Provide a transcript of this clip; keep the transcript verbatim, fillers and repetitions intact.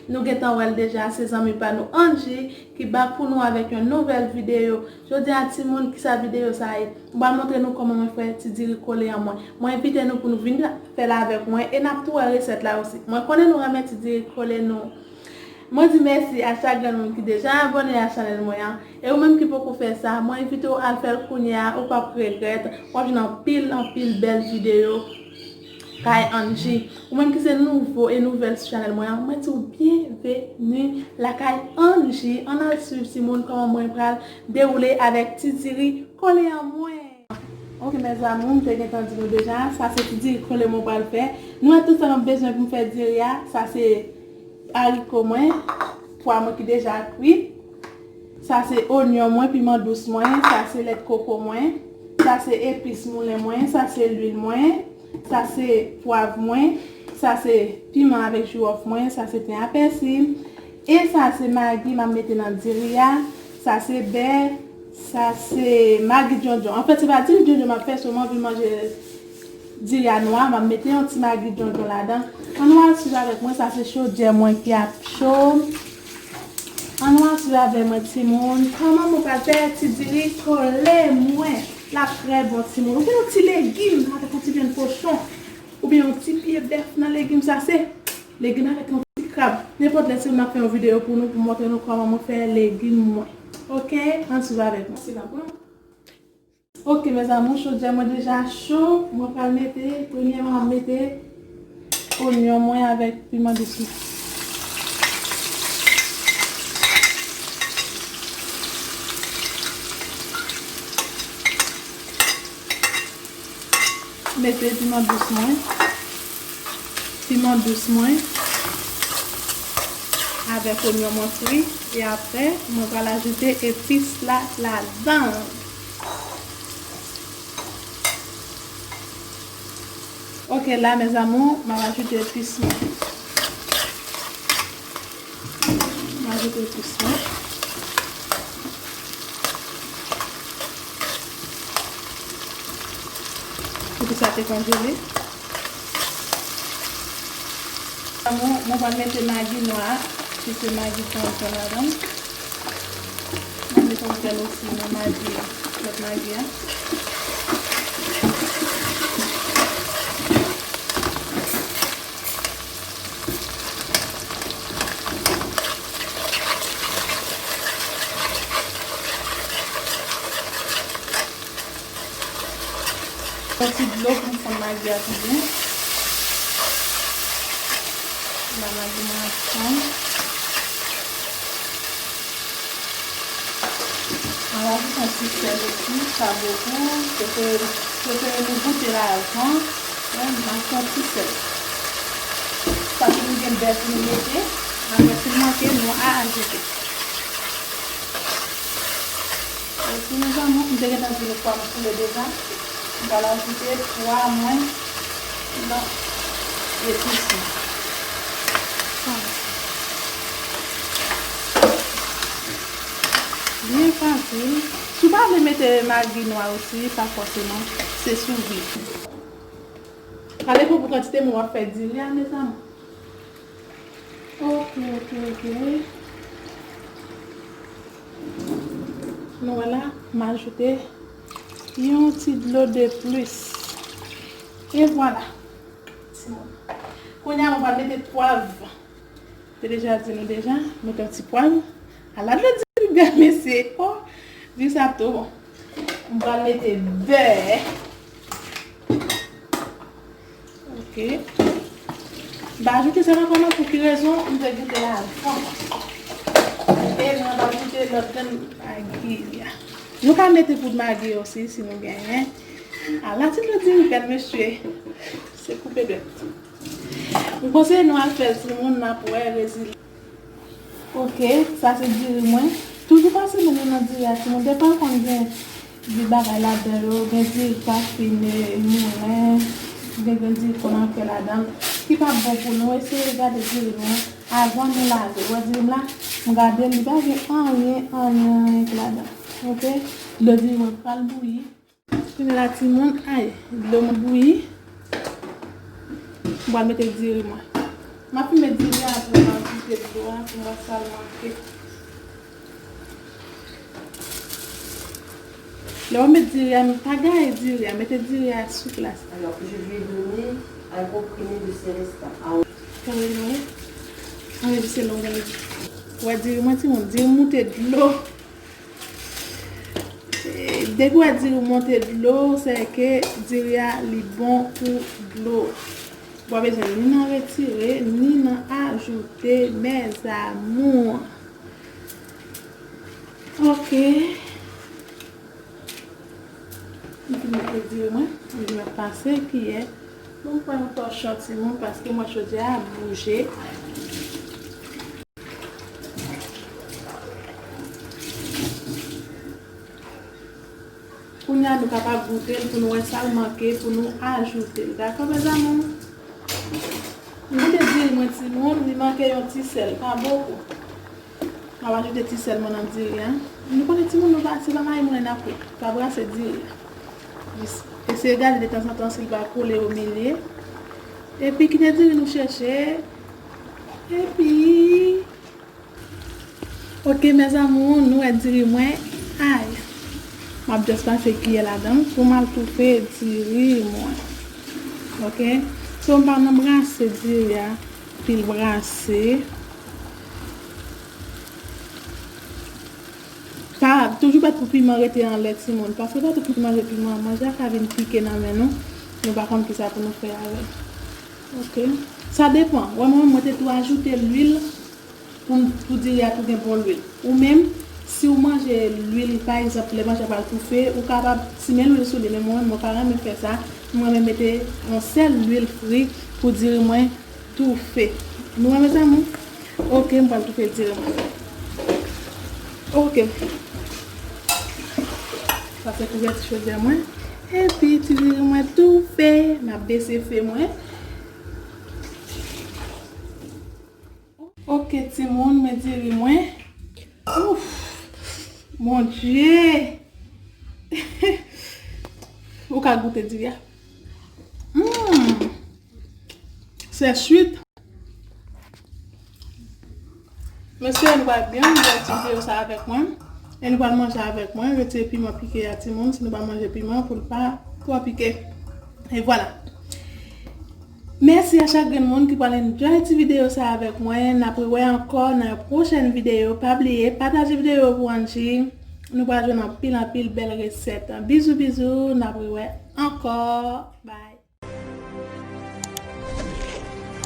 Nou gentan wè l deja, se zanmi pa nou Angie ki back pou nou avèk yon nouvèl videyo. Jodi a, timoun, kisa videyo sa ye? M pral montre nou kòman mwen fè ti diri kole an mwen. Mwen envite nou pou nou vin fè l avèk mwen e n ap tou wè resèt la osi. Mwen konnen nou renmen ti diri kole nou. Mwen di mèsi a chak grenn moun ki deja abòne a chanèl mwen an. E ou menm ki poko fè sa, mwen envite w al fè l kounye a, ou p ap regrèt. W ap jwenn anpil, anpil bèl videyo kay Angie. Ou menm ki se nouvo e nouvèl sou chanèl mwen an, mwen di w byenveni lakay Angie. Ann al swiv timoun kòman mwen pral dewoule avèk ti diri kole an mwen. Ok, mes amours, m te gentan di nou deja, sa se ti diri kole mwen pral fè. Nou wè tout sa m ap bezwen pou m fè diri a, sa se ariko mwen, pwa mwen ki deja kwi. Sa se onyon mwen, piman dous mwen, sa se lèt koko mwen, sa se epis moulen mwen, sa se lwil mwen, sa se pwav mwen, sa se piman avèk jiwòf mwen, sa se ten a pèsi, e sa se magi m ap mete nan diri a, sa se bè, sa se magi djondjon. Anfèt, se pa diri djondjon m ap fè, se m anvi manje diri a nwa, m ap mete yon ti magi djondjon ladan. Ann al swiv avèk mwen, sa se chodyè mwen ki ap cho. Ann al swiv avèk mwen, timoun. Kòman mwen pral fè ti diri kole mwen? L ap trè bon, timoun. Ou gen yon ti legim, avèk yon ti vyann kochon, oubyen yon ti pye bèf nan legim sa, se legim avèk yon ti krab. Nenpòt lè, timoun, m ap fè yon videyo pou nou, pou montre nou kòman mwen fè legim mwen. Ok? Ann swiv avèk mwen. Ok, mes amours, chodyè mwen deja cho. Mwen pral mete, premyèman, m ap mete onyon mwen avèk piman dous mwen. Mete piman dous mwen. Piman dous mwen avèk onyon mwen fri. E apre, mwen pral ajoute epis la ladan. Ok, la, mes amours, m ap ajoute epis mwen. M ajoute epis mwen. Epis la te konjele. Mwen, mwen pral mete magi nwa a, ki se magi djondjon ladan. Mwen mete yon grenn osi nan magi, lòt magi a. Yon ti dlo pou m fonn magi a tou byen. La magi mwen ap fonn. Mwen rajoute yon ti sèl osi, pa bokou. Prefere, prefere nou goute l avan. Mwen, m ap fè yon ti sèl. Paske nou gen bè pou nou mete. Apre, si l manke, nou a ajoute. Oke, mes amours, m te gentan di nou pwa m koule deja. M pral ajoute pwa mwen nan epis mwen. Byen fasil. Si w pa vle mete magi nwa osi, pa fòseman. Se sou vi. Sa depann pou kantite moun w ap fè diri a, mes amours. Ok, ok, ok. Nou wè la, m ajoute yon ti dlo de plis. E vwala. Timoun. Kounye a, mwen pral mete pwav. Te deja di nou deja, mete yon ti pwav. Ala dlo diri bè, mesye. Oh, diri sa tou bon. M pral mete bè. Ok. M pa ajoute sa nan kòman, pou ki rezon m te goute l avan. E m pa ajoute lòt grenn magi a. Nou ka mete poud magi osi, si nou genyen. Ala ti dlo diri bèl, mesye. Se koupe dwèt. M konseye nou al fè l, timoun, n ap wè rezilta. Ok, sa se diri mwen. Toujou pase men nou nan diri a, timoun. Depa l konn gen di bagay ladan yo, gen diri k pa fin moulen, gen, gen diri k konn anfè ladan l, ki p ap bon pou nou. Eseye gade diri nou avan nou lave. Ou wè diri m la, m gade l, li pa gen anyen, anyen, anyen ki ladan. Ok, dlo diri mwen pral bouyi. Kounye a la, timoun, ay, dlo mwen bouyi. M pral mete diri mwen. M ap fin met diri a apre m ajoute. Mete dlo a pou m wè sa l manke. Lè w met diri a, pa gaye diri a, mete diri a sou plas. Alors, je vais donner un comprimé de Seresta. Ah, wi, wi. Anrejistre lè w gade. Ou wè diri mwen, timoun, diri moute dlo. E, depi w wè diri monte dlo, se ke diri a li bon pou dlo. W pa bezwen ni nan retire, ni nan ajoute, mes amours. Ok. M fin mete diri mwen, m vin ap pase kiyè. Bon, m pran yon tòchon timoun, paske m wè chodyè a bouje. Kounye a, nou kapab goute l pou nou wè sa l manke pou nou ajoute l. Dakò, mes amours? M goute diri mwen timoun, li manke yon ti sèl, pa bokou. M ap ajoute ti sèl mwen nan diri a. Nou konnen timoun, nou pa, se pa mayi moulen n ap fè. Pa brase diri a. Jis eseye gade detanzantan si l pa kole o milye. Epi kite diri nou cheche. Epi, ok, mes amours, nou wè diri mwen. Ay. M ap just pase kiyè ladan l pou m al toufe diri mwen. Ok? So, m pa nan brase diri a, pil brase. Pa, toujou bat pou piman rete anlè timoun, paske pa tout moun ki manje piman, manje a ka vin pike nan men nou, nou pa konn kisa pou nou fè avè l. Ok. Sa depan. Wè mwen, mwen te tou ajoute lwil pou, pou diri a tou gen bon lwil. Ou menm, si w manje lwil, pa egzanp, lè manje a pral toufe, ou kapab simen lwil sou li, men mwen, mwen pa renmen fè sa. Mwen renmen mete yon sèl lwil fri pou diri mwen toufe. Nou wè, mes amours? Ok, m pral toufe diri mwen. Ok. Sa se kouvèti chodyè mwen. Epi, ti diri mwen toufe. M ap bese fe mwen. Ok, timoun, men diri mwen. Ouf! Mon Dieu! Ou ka goute diri a. Hmm! Se swit. Mesye, nou pral byen enjoy ti videyo sa avèk mwen. E nou pral manje avèk mwen. Retire piman pike a, timoun, si nou pa manje piman, pou l pa twò pike. E vwala. Mèsi a chak grenn moun ki pral enjoy ti videyo sa avèk mwen. N ap rewè ankò nan yon pwochèn videyo. Pa bliye, pataje videyo pou Angie. Nou pral jwenn anpil, anpil bèl resèt. Bizou, bizou. N ap rewè ankò. Bye.